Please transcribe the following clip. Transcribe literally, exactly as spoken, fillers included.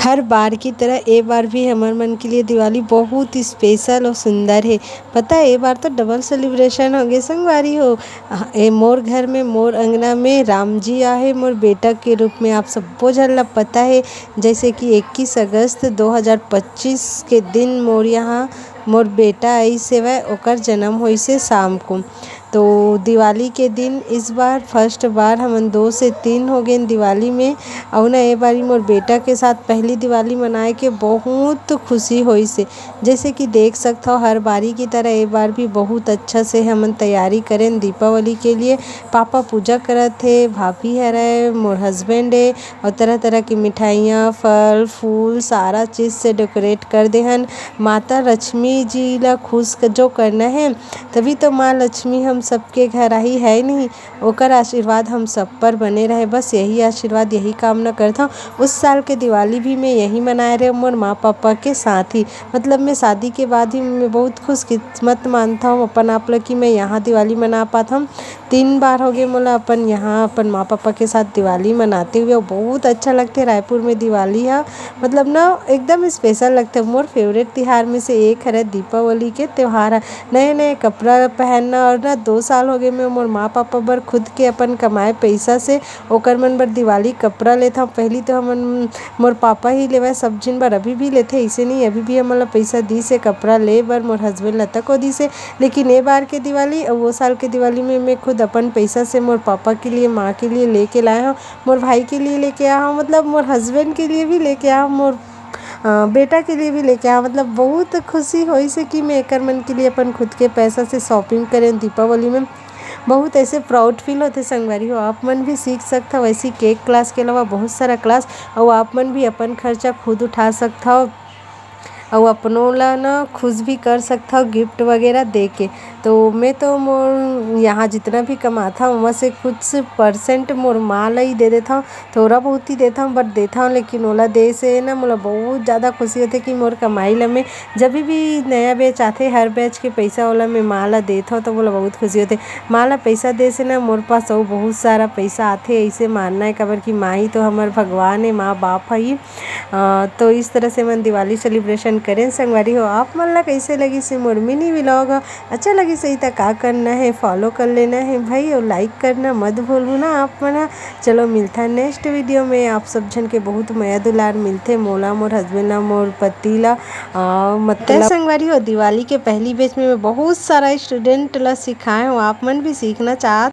हर बार की तरह ए बार भी हमर मन के लिए दिवाली बहुत ही स्पेशल और सुंदर है। पता है, ए बार तो डबल सेलिब्रेशन हो गए संगवारी हो। ह-, ए मोर घर में, मोर अंगना में राम जी आहे मोर बेटा के रूप में। आप सब्बो झन ला पता है, जैसे कि इक्कीस अगस्त दो हज़ार पच्चीस के दिन मोर यहाँ मोर बेटा आइस हेवय, ओकर जन्म होइस हे शाम को। तो दिवाली के दिन इस बार फर्स्ट बार हमन दो से तीन हो गेन दिवाली में। अउ ना, ए बारी मोर बेटा के साथ पहली दिवाली मनाए के बहुत खुशी होइस हे। जैसे कि देख सकथव, हर बारी की तरह ए बार भी बहुत अच्छा से हमन तैयारी करेन दीपावली के लिए। पापा पूजा करत हे, भाभी हरय, मोर हस्बैंड हे, और तरह तरह की मिठाइयाँ, फल, फूल, सारा चीज़ से डेकोरेट कर दे हन। माता लक्ष्मी जी ला खुश क-, जो करना है, तभी तो माँ लक्ष्मी हम सबके घर आई है नहीं, ओकर आशीर्वाद हम सब पर बने रहे। बस यही आशीर्वाद, यही कामना करता हूँ। उस साल के दिवाली भी मैं यही मनाए रहे मोर माँ पापा के साथ ही। मतलब, मैं शादी के बाद ही मैं बहुत खुशकिस्मत मानता हूँ अपन आप ला कि मैं यहाँ दिवाली मना पाता हूँ। तीन बार हो गए मोला अपन यहाँ अपन माँ पापा के साथ दिवाली मनाते हुए, और बहुत अच्छा लगते रायपुर में दिवाली ह। मतलब ना, एकदम स्पेशल लगते। मोर फेवरेट तिहार में से एक हरे दीपावली के त्यौहार ह। नए नए कपड़ा पहनना, और ना, दो साल हो गए मैं मोर माँ पापा बर खुद के अपन कमाए पैसा से ओकर मन बर दिवाली कपड़ा लेथव। पहली तो हमन मोर पापा ही लेवय, सब झिन बर अभी भी लेथे, ऐसे नहीं, अभी भी हमन ला पैसा दिस हे कपड़ा ले बर, मोर हस्बैंड ला तको दिस हे। लेकिन ए बार के दिवाली अउ वो साल के दिवाली में मैं खुद अपन पैसा से मोर पापा के लिए, माँ के लिए लेके लाए हव, मोर भाई के लिए लेके आए हव, मतलब मोर हस्बैंड के लिए भी लेके आए हव, मोर अ, बेटा के लिए भी लेके आए हव। मतलब बहुत खुशी होइस हे कि मैं एकर मन के लिए अपन खुद के पैसा से शॉपिंग करें दीपावली में। बहुत ऐसे प्राउड फील होथे संगवारी हो। आप मन भी सीख सकथव ऐसी केक क्लास के अलावा बहुत सारा क्लास, अउ आप मन भी अपन खर्चा खुद उठा सकथव। अउ अपनों ला ना खुश भी कर सकथव गिफ्ट वगैरह दे के। तो मैं तो मोर यहाँ जितना भी कमाथव, ओमा से कुछ परसेंट मोर माँ ला ही दे देथव, थोड़ा बहुत ही देथव, but देथव। लेकिन ओला दे से ना मोला बहुत ज़्यादा खुशी होथे कि मोर कमाई ला मैं, जब भी नया बैच आथे, हर बैच के पैसा ओला मैं माँ ला देथव, तो मोला बहुत खुशी होथे। माँ ला पैसा दे से ना मोर पास अउ बहुत सारा पैसा आथे, ऐसे मानना है, काबर कि माँ ही तो हमर भगवान है, माँ बाप है। अ, तो इस तरह से मन दिवाली सेलिब्रेशन करें संगवारी हो। आप मन ला कैसे लगिस हे मोर मिनी व्लॉग ह? अच्छा लगिस हे त का करना है, फॉलो कर लेना है भाई, और लाइक करना मत भूलहू ना आप मन ह। चलो मिलथा नेक्स्ट वीडियो में। आप सब झन के बहुत मया दुलार मिलथे, मोला, मोर हस्बैंड ला, मोर पति ला। अ, मतलब संगवारी हो, दिवाली के पहली बैच में मैं बहुत सारा स्टूडेंट ला सिखाए हूँ। आप मन भी सीखना चाहत